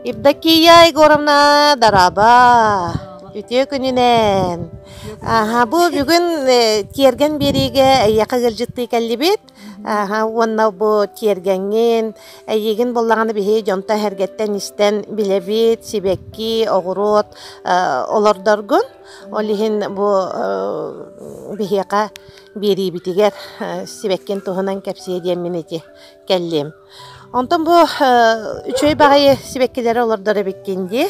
Евдокия Егоровна, дорообо! Үтүө күнүнэн! Аха, бу бүгүн тиэргэн биэриигэ эйиэхэ ыалдьыттыы кэллибит. Аха, уонна бу тиэргэҥҥин, эйиигин буллаҕына биһи дьонтон эһэргэттэн истэн билэбит, сибэкки, оҕуруот олордоргун. Ол иһин бу биһиэхэ биэриибитигэр сибэккин туһунан кэпсиэ диэммин ити кэллим. Онтон бу үчүгэй баҕайы сибэккилэри олордор эбиккин дии.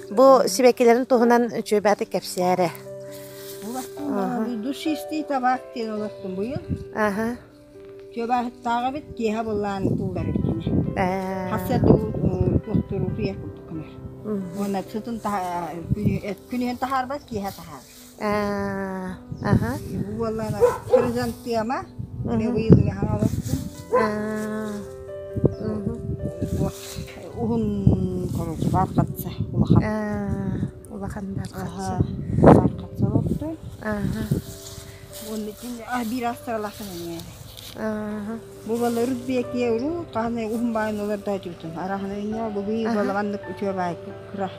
Бу сибэккилэрин туһунан үчүгэй баҕайытык кэпсээ эрэ. Душистый табак диэн олортум быйыл. Аха. Чуобаһыттаах эбит, киэһэ былаан туулар эбит кини. Хасыарда туохтуур утуйар курдук гынар. Уонна сытын күнүһүн таһаарбат, киэһэ таһаарар. Аха. Буоллаана хризантема, эмиэ быйыл эмиэ хаҥа олортум. Уһун короче бархатца улахан. Улахан бархатца. Бархатца олортум. Уонна биир астралаахын эмиэ. Бу балар Рудбекия уруу хаһан уһун баайын олордоочубутун. Араһына инньэ бу быйыл баламаннык үтүө баай кыра.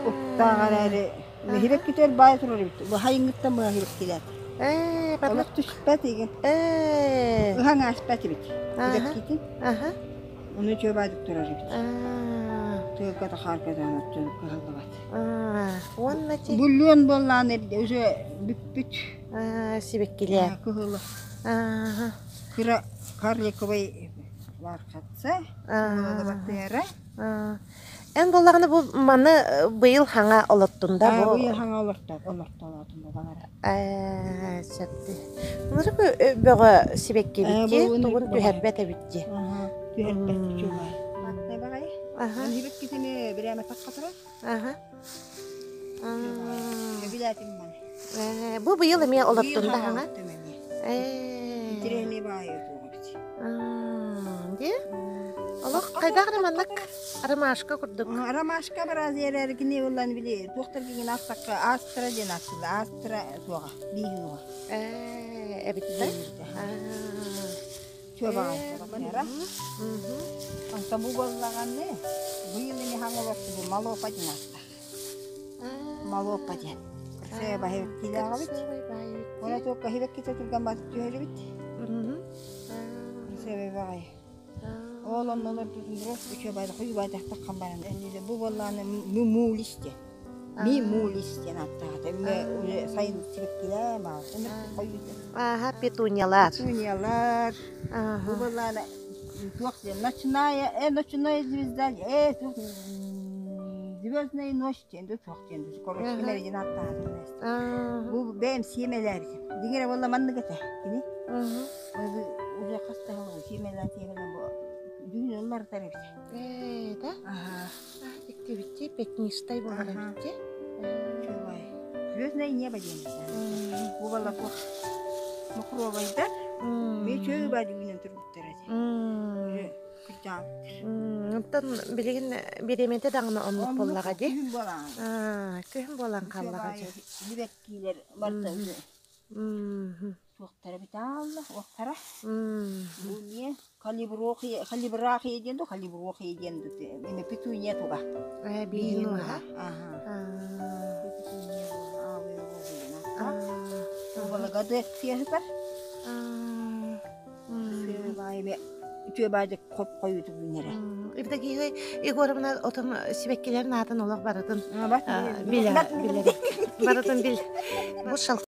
Уктаах эрээри Нэһилиэк күтэр баай турар эбит. Бу хайыҥҥыттан быһа килээт. Ээ, Олох түспэт игин. Ээ. Ыһан ааспат эбит. Билэккитин. Аха. Ону үчүгэй баайдык турар эбит. Аа. Тыалга да хаарга да оттон кыһаллыбат. Аа. Уонна ти Буллуон буоллаан эрдэ уже бүппүт. Аа, сибэккилээх. Кыһылы. Аа. Кыра карликовый бархатца. Аа. Баттыара. Аа. Эн буоллаҕына бу маны быйыл хаҥа олоттун да бу Быйыл хаҥа олорто олортолоотум бу баҕара. Ээ, сөптүү. Мырык бөҕө сибэкки эбит дии, тугун түһэрбэт эбит дии. Түһэрбэт үчүгэй. Манна баҕайы. Аха. Сибэккитини бирээмэ таххатара. Аха. Билээтим маны. Ээ, бу быйыл эмиэ олоттун да хаҥа? Ээ. Интириэһинэй баайы туох эбит. Дии? Олох хайдах эрэ маннык ромашка курдук. Ромашка бараазы эрээри кини ыллан били туохтар кигин аастакка астра диэн ааттыылар. Астра суоҕа, бииһин уоҕа. Ээ, эбит да? Чуобаҕа. Онтон бу буоллаҕаны быйыл ини хаҥ олорсубу Малопа диэн ааттаах. Малопа диэн. Красивая баһыбыт Уонна туохха хибэккитэ турган батып түһэрибит. Красивая баҕайы. Ол онно олорбутун просто үчүгэй хуйбаатахтаххан баран энниле бу буоллааны мимулис диэн. Мимулис диэн ааттаата. Уже сайын сибэккилээ маал. Ааха, петуньялар. Петуньялар. Бу буоллааны туох диэн ночная, э ночная звезда, э туох звездная ночь диэн туох диэн короче кимэр диэн ааттаатым. Бу бэйэм сиэмэлээбитим. Дигэрэ буолла маннык этэ кини. Уже хас да сыл сиэмэлээн сиэмэлээн бу дүүн ыллардар эбит. Ээ, да? Аха. Диктибитти, пятнистай буолар эбитти. Чугай. Звездное небо диэн. Бу буолла туох мокровайдар. Мен чөй ба дүүнэн турбуттар этэ. Уже кырдьаабыттар. Оттон билигин бириэмэтэ даҕаны оннук буоллаҕа дии. Күһүн буолан. Күһүн буолан хааллаҕа дии. Сибэккилэр барыта уже туохтара битаалла, уохтара. Бу не калиброхия, калибрахия диэн ду, калиброхия диэн ду, эме петуния туга. Ээ, бииһин уоһа. Аха. Петуния буолла, сиэһитэр. Үтүө баайдык хоп хойуутук үүнэрэ. Евдокия Егоровна отон сибэккилэрин аатын олох барытын билэр. Барытын бил. Бу шал.